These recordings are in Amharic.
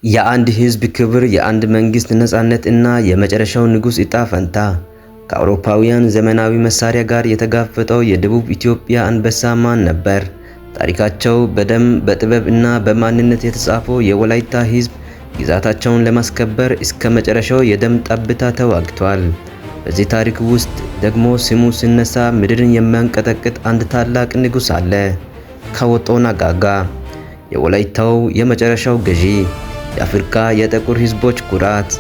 የአንድ ሕዝብ ክብር፣ የአንድ መንግስት ነፃነት እና የመጨረሻው ንጉሥ ዕጣ ፈንታ። ከአውሮፓውያን ዘመናዊ መሳሪያ ጋር የተጋፈጠው የደቡብ ኢትዮጵያ አንበሳ ማን ነበር? ታሪካቸው በደም፣ በጥበብ እና በማንነት የተጻፈው የወላይታ ሕዝብ ግዛታቸውን ለማስከበር እስከ መጨረሻው የደም ጠብታ ተዋግቷል። በዚህ ታሪክ ውስጥ ደግሞ ስሙ ሲነሳ ምድርን የሚያንቀጠቅጥ አንድ ታላቅ ንጉሥ አለ። ካዎ ጦና ጋጋ፣ የወላይታው የመጨረሻው ገዢ፣ የአፍሪካ የጥቁር ሕዝቦች ኩራት።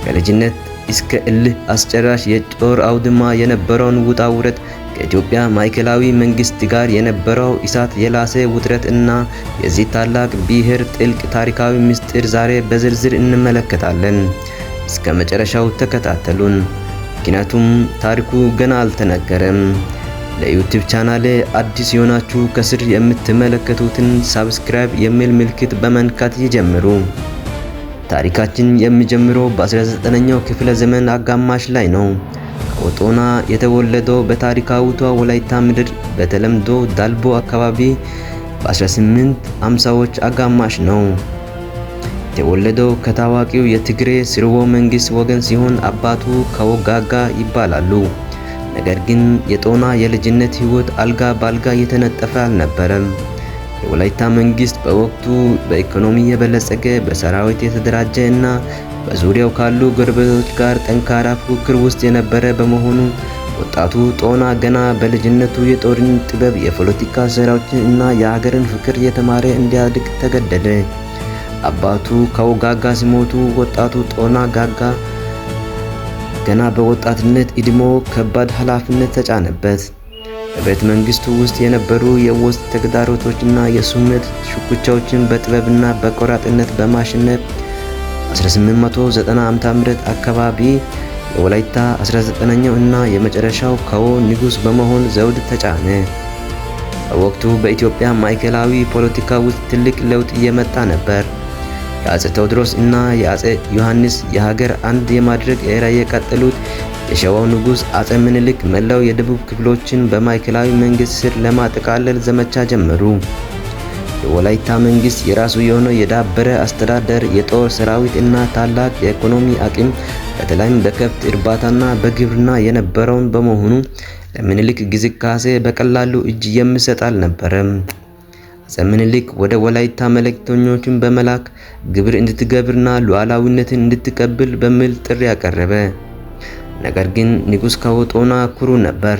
ከልጅነት እስከ እልህ አስጨራሽ የጦር አውድማ የነበረውን ውጣ ውረድ፣ ከኢትዮጵያ ማዕከላዊ መንግስት ጋር የነበረው እሳት የላሰ ውጥረት እና የዚህ ታላቅ ብሔር ጥልቅ ታሪካዊ ምስጢር ዛሬ በዝርዝር እንመለከታለን። እስከ መጨረሻው ተከታተሉን፣ ምክንያቱም ታሪኩ ገና አልተነገረም። ለ YouTube ቻናሌ አዲስ የሆናችሁ ከስር የምትመለከቱትን subscribe የሚል ምልክት በመንካት ይጀምሩ። ታሪካችን የሚጀምረው በ19ኛው ክፍለ ዘመን አጋማሽ ላይ ነው። ካዎ ጦና የተወለደው በታሪካዊቷ ወላይታ ምድር በተለምዶ ዳልቦ አካባቢ በ1850ዎች አጋማሽ ነው። የተወለደው ከታዋቂው የትግሬ ስርወ መንግስት ወገን ሲሆን አባቱ ካዎ ጋጋ ይባላሉ። ነገር ግን የጦና የልጅነት ሕይወት አልጋ በአልጋ የተነጠፈ አልነበረም። የወላይታ መንግስት በወቅቱ በኢኮኖሚ የበለጸገ፣ በሰራዊት የተደራጀ እና በዙሪያው ካሉ ጎረቤቶች ጋር ጠንካራ ፉክክር ውስጥ የነበረ በመሆኑ ወጣቱ ጦና ገና በልጅነቱ የጦርን ጥበብ፣ የፖለቲካ ሴራዎችን እና የሀገርን ፍቅር እየተማረ እንዲያድግ ተገደደ። አባቱ ካዎ ጋጋ ሲሞቱ ወጣቱ ጦና ጋጋ ገና በወጣትነት ዕድሜው ከባድ ኃላፊነት ተጫነበት። በቤተ መንግስቱ ውስጥ የነበሩ የውስጥ ተግዳሮቶችና የሹመት ሽኩቻዎችን በጥበብና በቆራጥነት በማሸነፍ 1890 ዓ.ም አካባቢ የወላይታ 19ኛው እና የመጨረሻው ካዎ ንጉሥ በመሆን ዘውድ ተጫነ። በወቅቱ በኢትዮጵያ ማዕከላዊ ፖለቲካ ውስጥ ትልቅ ለውጥ እየመጣ ነበር። የአፄ ቴዎድሮስ እና የአፄ ዮሐንስ የሀገር አንድ የማድረግ ራዕይ የቀጠሉት የሸዋው ንጉሥ አፄ ምኒልክ መላው የደቡብ ክፍሎችን በማዕከላዊ መንግስት ስር ለማጠቃለል ዘመቻ ጀመሩ። የወላይታ መንግስት የራሱ የሆነ የዳበረ አስተዳደር፣ የጦር ሰራዊት እና ታላቅ የኢኮኖሚ አቅም በተለይም በከብት እርባታና በግብርና የነበረውን በመሆኑ ለምኒልክ ግስጋሴ በቀላሉ እጅ የሚሰጥ አልነበረም። አፄ ምኒልክ ወደ ወላይታ መልእክተኞችን በመላክ ግብር እንድትገብርና ሉዓላዊነትን እንድትቀበል በሚል ጥሪ አቀረበ። ነገር ግን ንጉሥ ካዎ ጦና ኩሩ ነበር።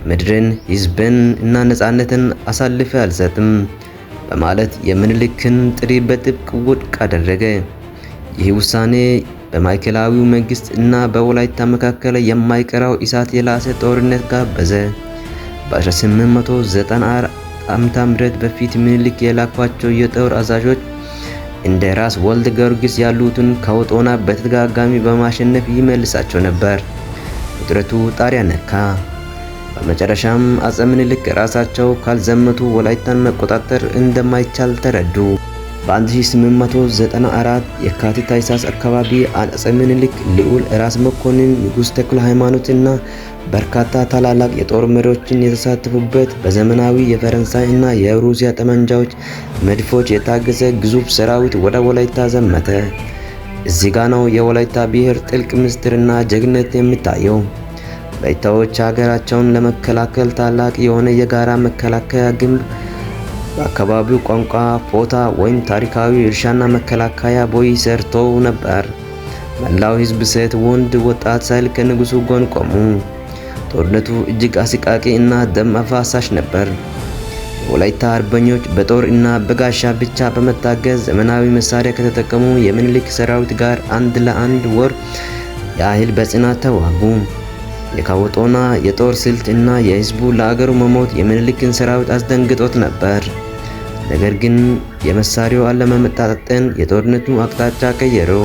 ምድርን፣ ሕዝብን እና ነፃነትን አሳልፌ አልሰጥም በማለት የምኒልክን ጥሪ በጥብቅ ውድቅ አደረገ። ይህ ውሳኔ በማዕከላዊው መንግስት እና በወላይታ መካከል የማይቀረው እሳት የላሰ ጦርነት ጋበዘ። በ1894 ዓ.ም በፊት ምኒልክ የላኳቸው የጦር አዛዦች እንደ ራስ ወልደ ጊዮርጊስ ያሉትን ካዎ ጦና በተደጋጋሚ በማሸነፍ ይመልሳቸው ነበር። ውጥረቱ ጣሪያ ነካ። በመጨረሻም አፄ ምኒልክ ራሳቸው ካልዘመቱ ወላይታን መቆጣጠር እንደማይቻል ተረዱ። በ1894 የካቲት ታኅሳስ አካባቢ አፄ ምኒልክ ልዑል ራስ መኮንን፣ ንጉሥ ተክለ ሃይማኖት እና በርካታ ታላላቅ የጦር መሪዎችን የተሳተፉበት በዘመናዊ የፈረንሳይ እና የሩሲያ ጠመንጃዎች፣ መድፎች የታገዘ ግዙፍ ሰራዊት ወደ ወላይታ ዘመተ። እዚህ ጋ ነው የወላይታ ብሔር ጥልቅ ምስጢርና ጀግንነት የሚታየው። ወላይታዎች ሀገራቸውን ለመከላከል ታላቅ የሆነ የጋራ መከላከያ ግንብ፣ በአካባቢው ቋንቋ ፎታ ወይም ታሪካዊ እርሻና መከላከያ ቦይ ሰርተው ነበር። መላው ሕዝብ ሴት፣ ወንድ፣ ወጣት ሳይል ከንጉሱ ጎን ቆሙ። ጦርነቱ እጅግ አሰቃቂ እና ደም አፋሳሽ ነበር። የወላይታ አርበኞች በጦር እና በጋሻ ብቻ በመታገዝ ዘመናዊ መሳሪያ ከተጠቀሙ የምኒልክ ሰራዊት ጋር አንድ ለአንድ ወር ያህል በጽናት ተዋጉ። የካዎ ጦና የጦር ስልት እና የሕዝቡ ለአገሩ መሞት የምኒልክን ሰራዊት አስደንግጦት ነበር። ነገር ግን የመሳሪያው አለመመጣጠን የጦርነቱ አቅጣጫ ቀየረው።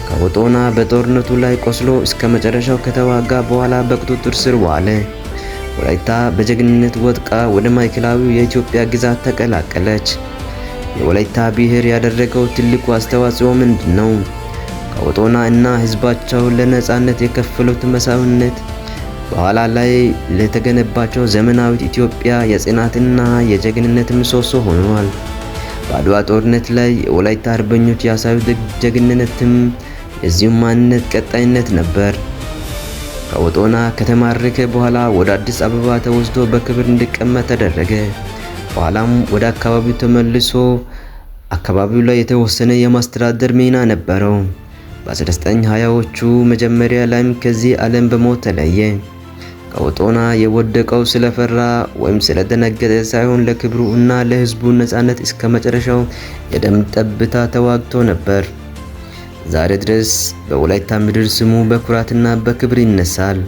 ካዎ ጦና በጦርነቱ ላይ ቆስሎ እስከ መጨረሻው ከተዋጋ በኋላ በቁጥጥር ስር ዋለ። ወላይታ በጀግንነት ወድቃ ወደ ማዕከላዊው የኢትዮጵያ ግዛት ተቀላቀለች። የወላይታ ብሔር ያደረገው ትልቁ አስተዋጽኦ ምንድን ነው? ካዎ ጦና እና ሕዝባቸው ለነጻነት የከፈሉት መስዋዕትነት በኋላ ላይ ለተገነባቸው ዘመናዊት ኢትዮጵያ የጽናትና የጀግንነት ምሰሶ ሆኗል። በአድዋ ጦርነት ላይ የወላይታ አርበኞች ያሳዩት ጀግንነትም የዚሁ ማንነት ቀጣይነት ነበር። ካዎ ጦና ከተማረከ በኋላ ወደ አዲስ አበባ ተወስዶ በክብር እንዲቀመጥ ተደረገ። በኋላም ወደ አካባቢው ተመልሶ አካባቢው ላይ የተወሰነ የማስተዳደር ሚና ነበረው። በ1920ዎቹ መጀመሪያ ላይም ከዚህ ዓለም በሞት ተለየ። ካዎ ጦና የወደቀው ስለፈራ ወይም ስለደነገጠ ሳይሆን ለክብሩ እና ለሕዝቡ ነፃነት እስከ መጨረሻው የደም ጠብታ ተዋግቶ ነበር። ዛሬ ድረስ በወላይታ ምድር ስሙ በኩራትና በክብር ይነሳል።